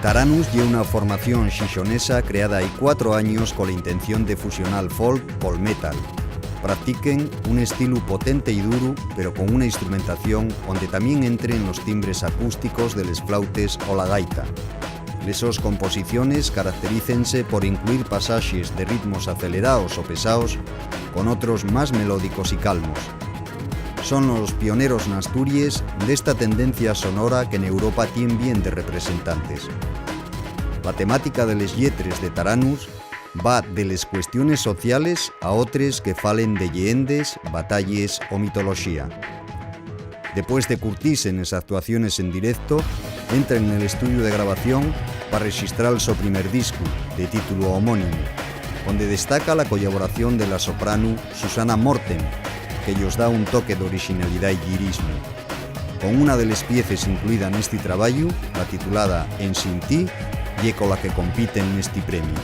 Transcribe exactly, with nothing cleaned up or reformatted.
Taranus ye una formación xixonesa creada hai cuatro años cola intención de fusional folk col metal. Practiquen un estilu potente y duru, pero con una instrumentación onde tamién entren los timbres acústicos de les flautes o la gaita. Les sos composiciones caracterícense por incluir pasaxes de ritmos aceleraos o pesaos, con otros más melódicos y calmos. Son los pioneros n'Asturies d'esta tendencia sonora que n'Europa tien bien de representantes. La temática de les lletres de Taranus va de les cuestiones sociales a otres que falen de lleendes, batalles o mitoloxía. Depués de curtise nes actuaciones en directo, entren nel estudiu de grabación pa rexistrar el so primer discu, de títulu homónimu, onde destaca la collaboración de la sopranu Susana Morten, que-yos da un toque d'orixinalidá y llirismu. Con una de les pieces incluida nesti trabayu, la titulada Ensin ti, ye cola que compiten nesti premiu.